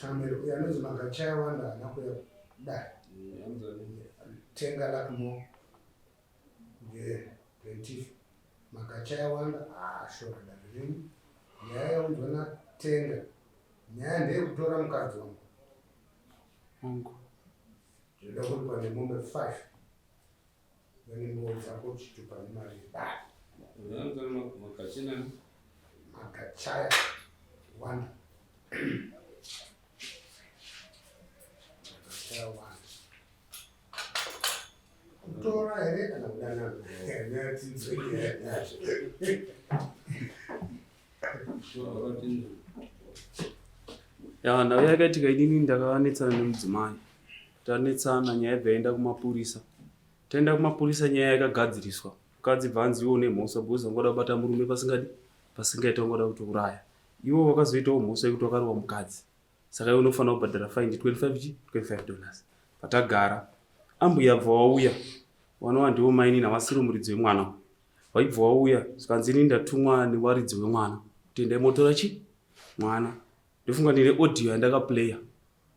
Chamero uyo anonzi Magachaya wanda haana kuuya kudare. Tenga Luckmore ndiye plaintiff. Magachaya wanda haashora dare renyu. Nyaya yaunzwa naTenga nyaya ndeyekutora mukadzi wangu. Wangu. Ndinoda kuripa nemombe 5 nemombe dzako chitupa nemari yedare. Magachina. Magachaya wanda. Magachaya wanda. Kutora here kana kudanana? Nyaya tinzwe nyaya yacho. Ya, nhau yakaitika inini ndakanetsana nemudzimai. Tanetsana nyaya yabva yaenda kumapurisa. Taenda kumapurisa nyaya yakagadziriswa. Mukadzi bva anzi iwe une mhosva because wanga uda kubata murume pasingadi pasingaita wanga uda kutouraya. Iwe wakazoitawo mhosva yekuti wakarova mukadzi. Saka iwe unofanira kubhadhara fine 25 chi 25 dollars. Patagara ambuya bva wauya wanova ndivo mainini havasiri muridzi wemwana. Waibva wauya zvikanzi ini ndatumwa newaridzi wemwana kuti endai motora chi mwana. Ndofunga ndine audio yandakaplayer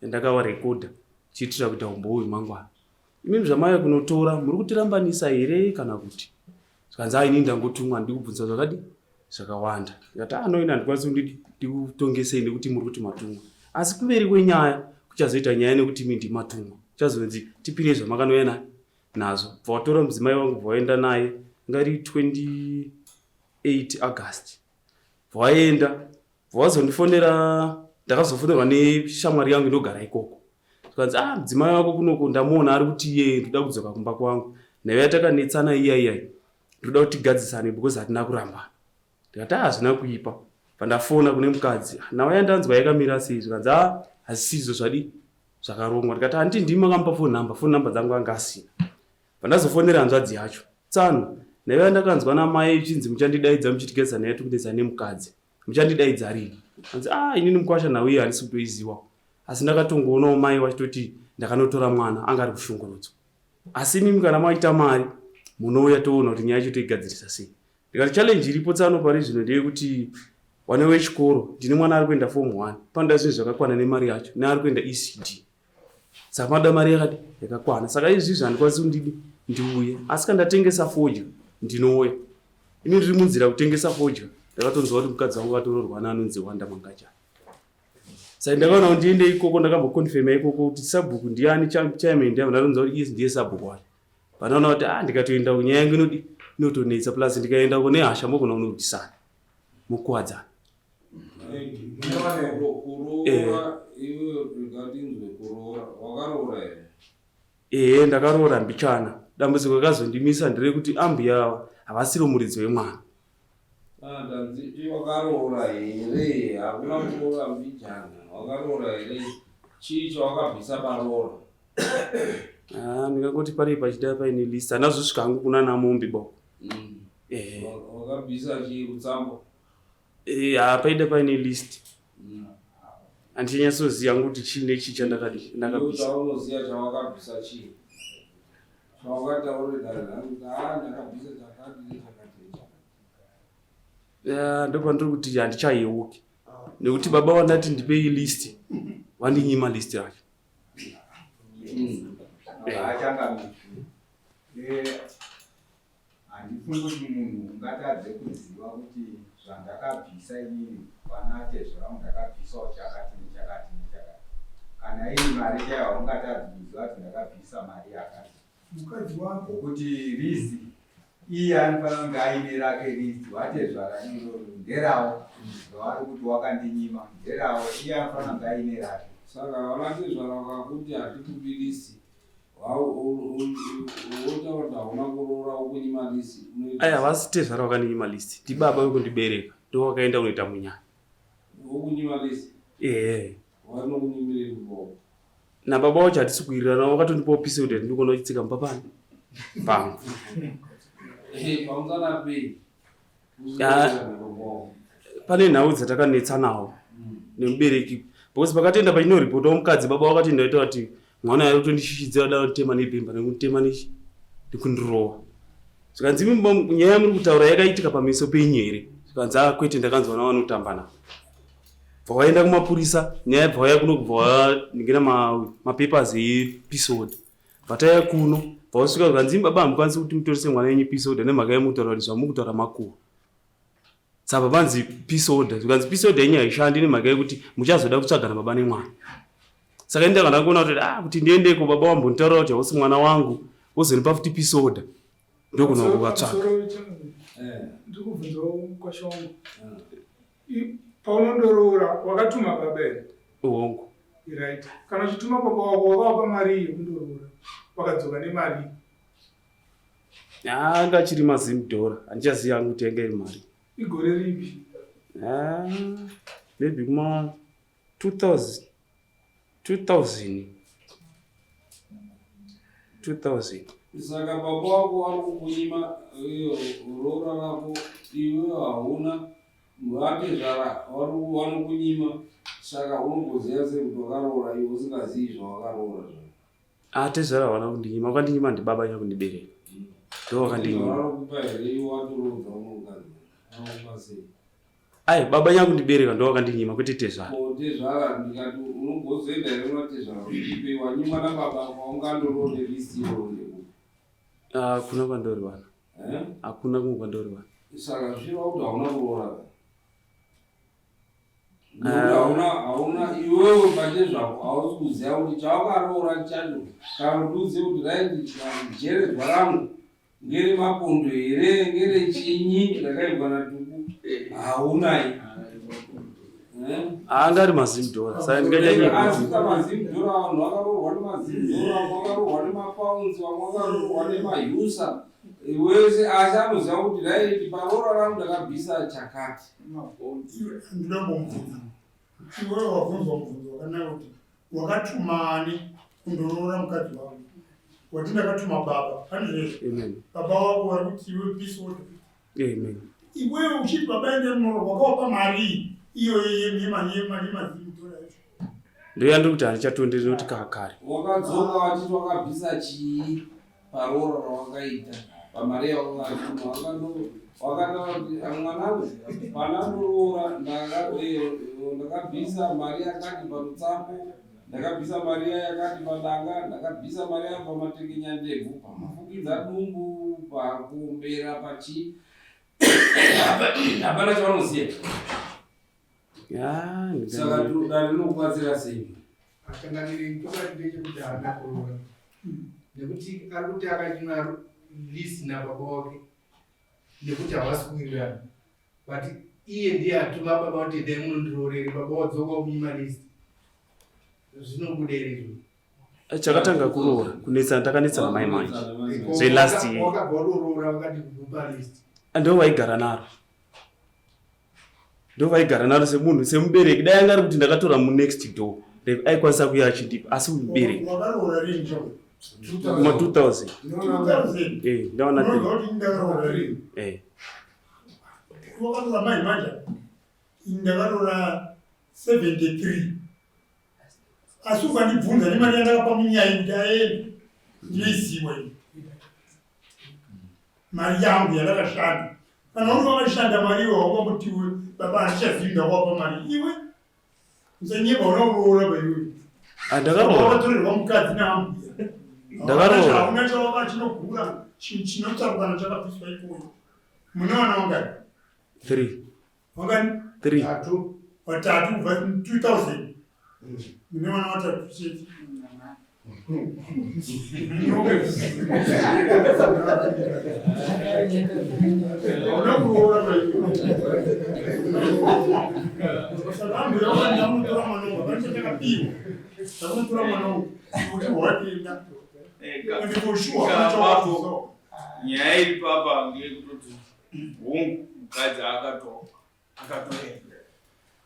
yandakavarekodha chiitira kuita umbowo hwemangwana. Imimi zvamauya kunotora muri kutirambanisa here kana kuti? Zvikanzi ah ini ndangotumwa ndikubvunza zvakadi zvakawanda. Ndikati ah no ini handikwanisi kuti ndikutongesei nekuti muri kuti matumwa. Asi kumberi kwenyaya kuchazoita nyaya nekuti imi ndimi matumwa. Kuchazonzi tipirei zvamakanouya na nazvo. Bva watora mudzimai wangu bva waenda naye ingari 28 August. Bva waenda bva wazondifonera ndakazofonerwa neshamwari yangu inogara ikoko. Zvikanzi ah mudzimai wako kunoko ndamuona ari kuti iye ndoda kudzoka kumba kwangu. Nhaiva yatakanetsana iya iya ndoda kuti tigadzisane because hatina kurambana. Ndikati ah hazvina kuipa. Pandafona kune mukadzi nhau yandanzwa yakamira sei zvikanzi ah hazvisizvo zvadi zvakarongwa. Ndikati handiti ndimi makamupa phone number, phone number dzangu anga asina. Pandazofonera hanzvadzi yacho tsano nhaiva yandakanzwa namai ichinzi muchandidaidza muchitigadzisa naye tikunetsa nemukadzi. Muchandidaidza rini? Hanzi ah inini mukwasha nhau iyi handisi kutoiziwa. Asi ndakatongoonawo mai vachitoti ndakanotora mwana anga ari kushungurudzwa. Asi imimi kana maita mari munouya toona kuti nyaya yacho toigadzirisa sei. Ndikati challenge iripo tsano pari zvino ndeyekuti wane wechikoro ndine mwana ari kuenda form 1 panoda zvinhu zvakakwana nemari yacho neari kuenda ECD. Saka panoda mari yakadi yakakwana. Saka izvizvi handikwanisi kundidi ndiuye. Asi kana ndatengesa fodya ndinouya. Ini ndiri munzira kutengesa fodya ndakatonzwa kuti mukadzi wangu akatororwa neanonzi Wanda Mangajana. Saka ndakaona kuti ndiende ikoko ndakambokonfirma ikoko kuti sabhuku ndiani chairman ndiani ndatonzwa kuti iye ndiye sabhuku wacho. Panoona kuti ah ndikatoenda kunyaya yangu inodi inotonetsa plus ndikaenda kune hasha mogona kunorwisana mokuwadzana. Kuroora iwe ngatinzwe kuroora wakaroora here? Ehe ndakaroora mbichana. Dambudziko rakazondimisa nderekuti ambuya ava havasiro muridzi wemwana. Ah, ndanzi wakaroora here? Hakuna kuroora mbijana. Wakaroora here? Chii chawakabvisa paroora? Ah, ndingangoti pane pachida paine list. Handazosvika hangu kuna namombe bo. Eh. Wakabvisa chii rutsambo? Eh, ah, paida paine list. Handichanyatsoziva hangu kuti chii nechii chandakadi ndakabvisa. Chaunoziva chawakabvisa chii? Chawakataurira ah, ndakabvisa chakati nechakati nechakati. Eh, ndopandiri kuti handichayeuki nekuti baba vandati ndipei list vandinyima list racho. Achangamire handifungi kuti munhu ungatadze kuziva kuti zvandakabvisa inini pana tezvara vangu ndakabvisawo chakati nechakati nechakati. Kana iri mari chaiyo haungatadzi kuziva kuti ndakabvisa mari yakati. Mukadzi wako. Ngokuti rizi iye anofanira kunge aine rake rizi watezvara iroro nderawo zvavari kuti wakandinyima nderawo iye anofanira kunge aine rake. Saka vana tezvara vakakuti hatikupi list wotaura kuti hauna kuroora wokunyima list. Aya havasi tezvara vakandinyima list ndibaba vekundibereka ndovakaenda kunoita munyaya. Wokunyima list? Ehe. Varinokunyimirei mboko? Nababa wacho hatisi kuwirirana wakatondipawo pisi kuti ndikona uchitsika mumba pani pangu. Pamusana pei? Pane nhau dzatakanetsanawo nemubereki because pakatoenda pachinoripotawo mukadzi baba wakatoenda vaita kuti mwana ari kutondishishidzira da kutema nebhemba nekutema nechi nekundirova zvikanzi imi nyaya yamuri kutaura yakaitika pameso penyu here zvikanzi a kwete ndakanzwa navanotamba navo. Bva waenda kumapurisa, nyaya bva wauya kuno kubva waningira mapapers epeace order. Bva tauya kuno, bva wasvika zvikanzi baba hamukwanisi kuti mutorese mwana wenyu peace order nemhaka yemukutaura kuti zvamukutaura makuhwa. Saka panzi peace order, zvikanzi peace order yenyu haishandi nemhaka yekuti muchazoda kutsvagana baba nemwana. Saka ini ndakanda kuona kuti ah kuti ndiendeko baba wambonditaurira kuti hausi mwana wangu, wozonipa futi peace order. Ndokuno kuvatsvaga. Ndiri kubvunzawo mukwasha wangu. Paunondoroora wakatuma baba here? Hongu. Right. Kana uchituma baba wako wakavapa mari yekundoroora. Wakadzoka nemari. Ah, anga achiri mazimdhora handichaziva hangu kuti yanga iri mari. Igore ripi? Ah, maybe kuma 2000 2000 2000. Saka baba wako vari kukunyima iyo roora rako iwe hauna vatezvara vanokunyima saka unomboziva sei kuti wakaroora iwe usingazivi zvawakaroora zvacho. Ah, tezvara havana kundinyima, vakandinyima ndibaba nyakundibereka. Ndo vakandinyima. Vanokupa here iwe watoroodza umwe mukadzi? Vanokupa sei? Ai, baba nyakundibereka ndo vakandinyima kwete tezvara. Ko tezvara ndikati unogozoenda here kuna tezvara kuti wanyimwa nababa waungandoroode list iroro ndekupi? Ah, hakuna kwandoriwana. Eh? Hakuna kumwe kwandoriwana. Saka zvireva kuti hauna kuroora. Hauna hauna iwewe pachezvako hausi kuziva kuti chawakaroora chacho kana kuti uzive kuti raindi jeredzwa rangu ngeremapondo here ngerechinyi rakaibwa natuku haunai. Anga ari mazimdhora saka ndinganyanya asika mazimdhora vanhu vakaroorwa nemazimdhora vamwe vakaroorwa nemapaunzi vamwe vakaroorwa nemahusa wese asi anoziva kuti raiti paroora rangu ndakabvisa chakati. Ndinoda kumbobvunza iwewe, wabvunzwa mubvunzo wakanaka kuti wakatumani kundoroora mukadzi wako. Wati ndakatuma baba, handizvo? Amen. Baba wako vari kuti iwe peace order. Amen. Iwewe uchiti baba ende munoro, wakawapa mari iyoyo yemazimudhora yacho? Ndoyandiri kuti handichatonderi nekuti kakare. Wakadzoka wachiti wakabvisa chii paroora rawakaita pamari yawakatuma? Wakataura kuti mwanangu pandandoroora ndakabvisa mari yakati parutsapo, ndakabvisa mari yakati padanga, ndakabvisa mari ya pamatekenyandebvu, pamafukidza dumbu, pakuombera, pachii. Hapana chavanoziva. Ya, Saka dare rinokubatsira sei? Atanganiri chokwadi ndechekuti haana kuroora nekuti ari kuti akanyimwa list nababa wake nekuti havasi kuwirirana, but iye ndiye atuma baba kuti endai munondiroorere. Baba wadzoka kunyima list, zvinobuda here izvo? Chakatanga kuroora kunetsana, takanetsana mai manje Zvelast year. Wakabva watoroora wakati kupa list? Ndo vaigara naro, ndo vaigara naro semunhu semubereki. Dai anga ari kuti ndakatora munext door, aikwanisa kuuya achindipa, asi mubereki. Wakaroora rini chako? Kuma 2000. 2000? Eh, ndaona. Unoziva kuti ndakaroora rini? Eh. Wakaroora mai manje, ndakaroora 73, asi ukandibvunza nemari yandakapa munyai kuti aende, ndinoiziva ini mari yangu yandakashanda. Kana uri wakashanda mari iwe haungambotiwe baba handichazivi ndakawapa mari. Iwe usanyeba, una kuroora paiwe. Ah, ndakaroora. Wakatorerwa mukadzi naambuya. Ndakaroora. Hauna chawaka chinogura chinotsarukana chakabviswa ikoyo. Mune vana wangani? 3. Wangani? 3. Tatu. Watatu kubva 2000, mune vana watatu chete. Hauna kuroora paiwe. Saka ambuya wakandamutora mwana wangu, hapana chatakapiwa. Takunotora mwana wangu kuti hwatenda and for sure hapana chawabvisa. Nyaya iri papa ngeyekutoti hongu, mukadzi akatoenda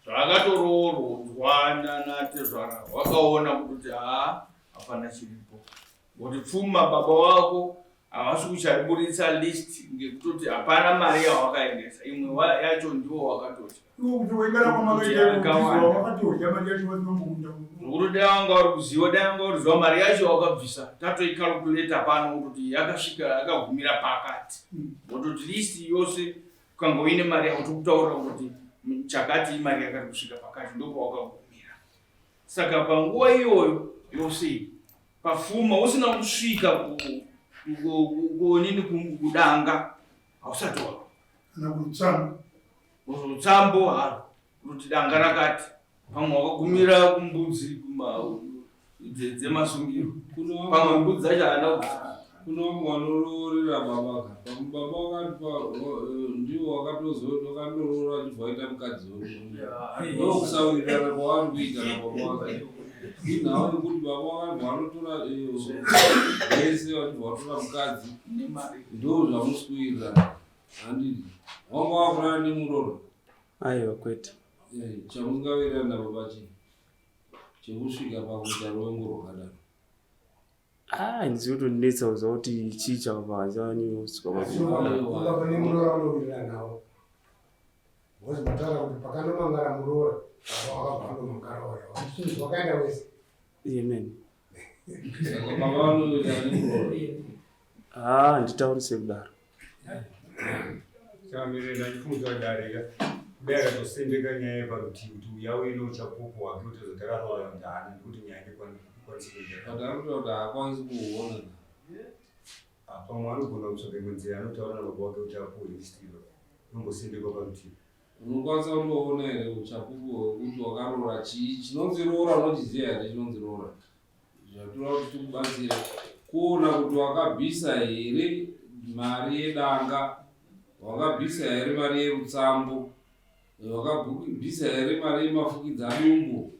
zvaakatoroorwa nanatezvara, wakaona kutoti haa, hapana chiripo, ngokuti pfuma baba wako havasi kuchaiburitsa list ngekutoti hapana mari yawakaendesa, imwe yacho ndiwo wakatotya. Iwo kuti waigara kwamakaita wakatodya mari yacho vasinombokunda. Nokuti dai wanga uri kuziva, dai wanga uri kuziva mari yacho wakabvisa, tatoikalkuleta pano kutoti yakasvika yakagumira pakati, wototi list yose ukanga uine mari yako tokutaurira kuti Chakati imari yakati kusvika pakati ndopawakagumira. Saka panguva iyoyo yose pafuma usina kusvika kuonini kudanga hausati waro kana kurutsambo rutsambo haro kuti danga rakati pamwe wakagumira kumbudzi dzemasungiro pamwe mbudzi dzacho haana kune vamwe vanoroorera baba ka pamwe baba wakatipa eh, ndiwo wakatozoti wakandoroora achibva waita mukadzi ndokusawirirana kwavari kuita nababa wake inhau yekuti baba wakabva vanotora eh, vese vachibva vatora mukadzi ndo zvamusi kuwirirana handiti wanga wakurara nemuroro Aiwa kwete. Eh, chamungawirirana nababa chii chekusvika pakuita ruvengo rwakadaro? Ah, ndinotonetsa kuziva kuti chii chakabva chanyoswa. Ungava nemuroora unowirirana nawo. Because mataura kuti pakanomangara muroora, baba wakabva anomangara waya. Wakaenda wese. Amen. Saka baba vanowirirana nemuroora. Ah, nditaurise kudaro. Chamirira ndachifunga dare ka kudai akatosendeka nyaya yeparutivi kuti uya uine uchapupu hwake kuti zvatakaroora kuti haana ndikuti nyaya ikwanise kuita. But anotaura kuti haakwanisi kuhuona. Ah, pamwe anogona kutsvaga imwe nzira anotaura nababa wake kuti apuwe list iro inombosendekwa parutivi. Unokwanisa kundoona here uchapupu hwekuti wakaroora chii chinonzi roora unochiziva here chinonzi roora? Zvatora kuti tikubatsire kuona kuti wakabvisa here mari yedanga, wakabvisa here mari yerutsambo, wakabvisa here mari yemafukidza dumbu,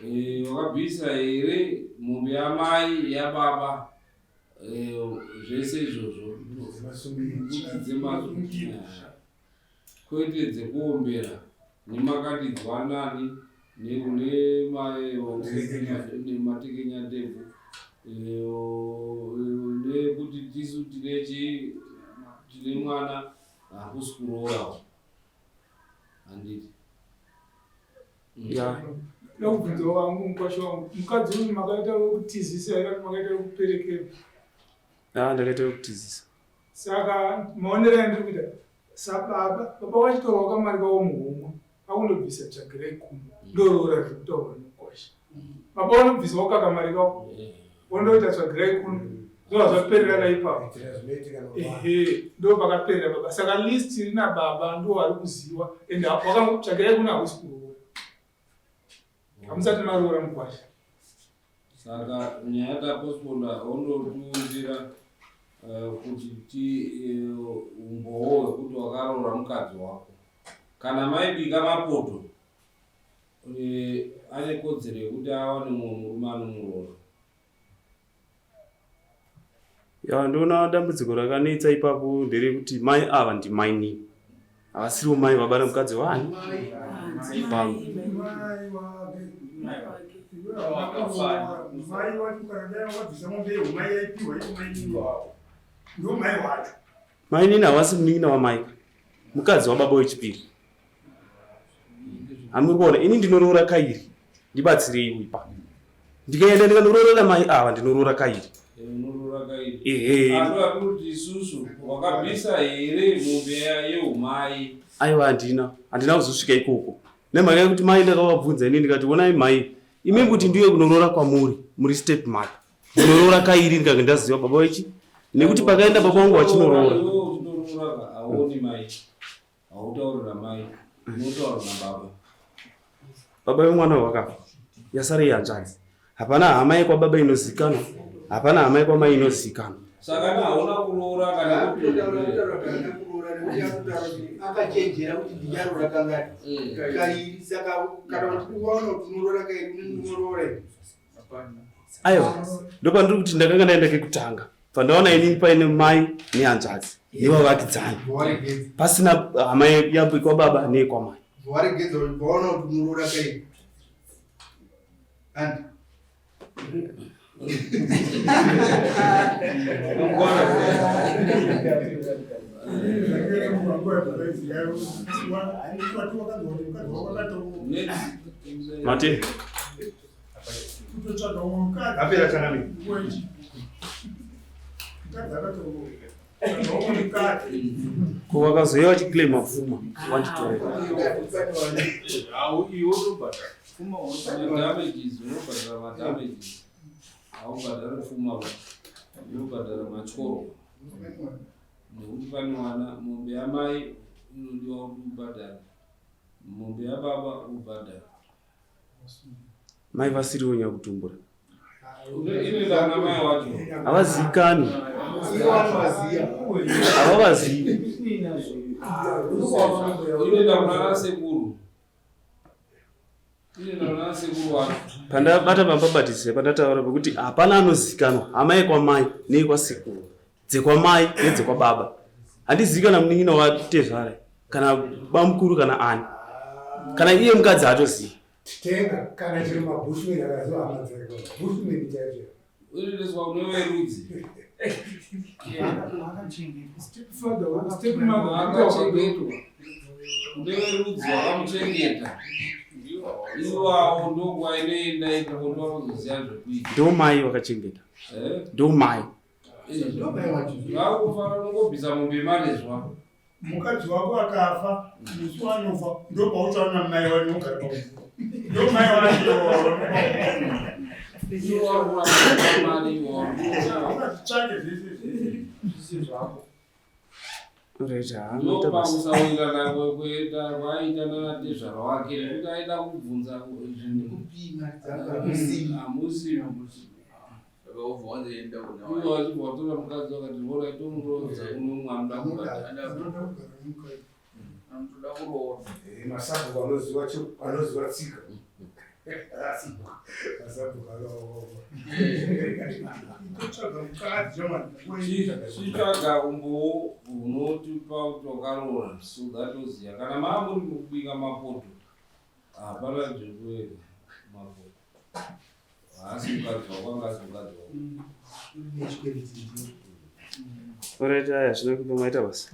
eh, wakabvisa here mombe yamai yababa, eh, zvese izvozvo dzemasungiro kwete dzekuombera nemakatidzwa nani nematekenyandebvu nekuti tisu tine chii tine mwana hakusi kuroorawo handiti ya ndakubvunza wangu mukwasha wangu mukadzi uyu makaita wekutizisa here kana makaita wekuperekerwa ah ndakaita wekutizisa Saka maonero andiri kuita sababa, baba vachitorwa kamari kavo muhomwe vakundobvisa tsvagirai kuno ndoroora zviri kutaurwa nemukwasha. Baba vanobvisa vokaka mari kavo vondoita tsvagirai kuno ndobva zvaperera ka ipapo. Ehe, ndo pakaperera baba. Saka list rina baba ndo vari kuziwa and wakangotsvagirai kuno hakusi kuroora. Hamusati maroora mukwasha. Saka nyaya taposponda ondotiunzira eh, kuti ti eh, umbowo hwekuti wakaroora mukadzi wako. Kana maibika mapoto eh, ane kodzero yekuti awane mumwe murume anomuroora. Ya ndoona dambudziko rakanetsa ipapo nderekuti mai ava ndimainini havasiriwo mai vabara mukadzi wani pangu. Mai wacho kana dai wakabvisa mombe yehumai yaipiwa yekumainini wavo ndo mai wacho. Mainini havasi munin'ina wamai mukadzi wababa wechipiri. Hamuri kuona ini ndinoroora kairi ndibatsirei ipa ndikaenda ndikanoroorera mai ava ndinoroora kairi. Unoroora kairi. Ehe. Asi kuti isusu wakabvisa here mombe yeumai? Aiwa handina handina kuzosvika ikoko nemhaka yekuti mai ndakavabvunza ini ndikati onai mai imi kuti ndiye kunoroora kwamuri muri step mother ndinoroora kairi ndikange ndaziva baba wechi nekuti pakaenda baba vangu vachinoroora. Iwe uchinoroora ka hauoni mai. Hautauri namai, unotaura nababa. Baba vemwana wakafa yasara ihanzvadzi. Hapana hama yekwababa inozikanwa, hapana hama yekwamai inozikanwa. Saka na hauna kuroora kana kuti akachenjera kuti ndicharoora kangati mm. kairi saka kana waona kuti unoroora kairi unoroora Aiwa, ndopandiri kuti ndakanga ndaenda kekutanga pandaona inini paine mai nehanzvadzi nevavakidzani pasina hama yekwababa neyekwamai. Waregedza waona kuti unoroora kairi andi Mate. Kutotsvaga umwe mukadzi. Apera changamire. Mukadzi akatoroora. Ko vakazouya vachiclaima pfuma wanditorera. Iwe unobhadhara pfuma, damages unobhadhara madamages, haubhadhari pfuma ba, unobhadhara matyoro nekuti pane wana mombe yamai inodiwa kuti ubhadhare, mombe yababa ubhadhare. Mai vasiriwo nyakutumbura. Inoenda kuna mai wacho. Havazivikanwi. Havavazivi. Inoenda kuna sekuru. Inoenda kuna sekuru wacho. Pandabata pambabatisa pandataura pekuti hapana anozivikanwa hama yekwamai neyekwasekuru dzekwamai nedzekwababa. Handizivi kana munin'ina watezvara kana bamukuru kana ani kana iye mukadzi haatozivi. Tenga kana chero mabushman akaziva hama dzake. Bushman chaicho. Unoendeswa kune verudzi. Stepfather, stepmother, Akachengetwa. Kune verudzi vakamuchengeta. Iwawo ndokwainoenda ikoko ndovanozoziva zvekuita. Ndo mai vakachengeta. Eh? Ndo mai. Vakufanira kungobvisa mombe yemarezwa. Mukadzi wako akafa, musi wanofa ndopauchaona mai wanogara pamuzi, ndo mai wacho. Iwo vari kuramba mari iwo. Ungazvitsvake zvese zvese zvako. Right, haa, maita basa. Ndopakusawirirana kwekuenda kwaaita nanatezvara wake nekuti aida kubvunza zvinhu hamusi iwo achibva watora mukadzi wakati hora tomuroodza kuno umwe anoda kubhadhara. Masabhuku anoziva anoziva tsika. Masabhuku anooma. Totsvaga mukadzi jamani. Chitsvaga umbowo hunotipa kuti wakaroora so that oziya kana maa muri mukubika mapoto hapana zvekuenda mapoto haasi mukadzi wako, anga asi mukadzi wako. Alright, aya zvino kupa maita basa.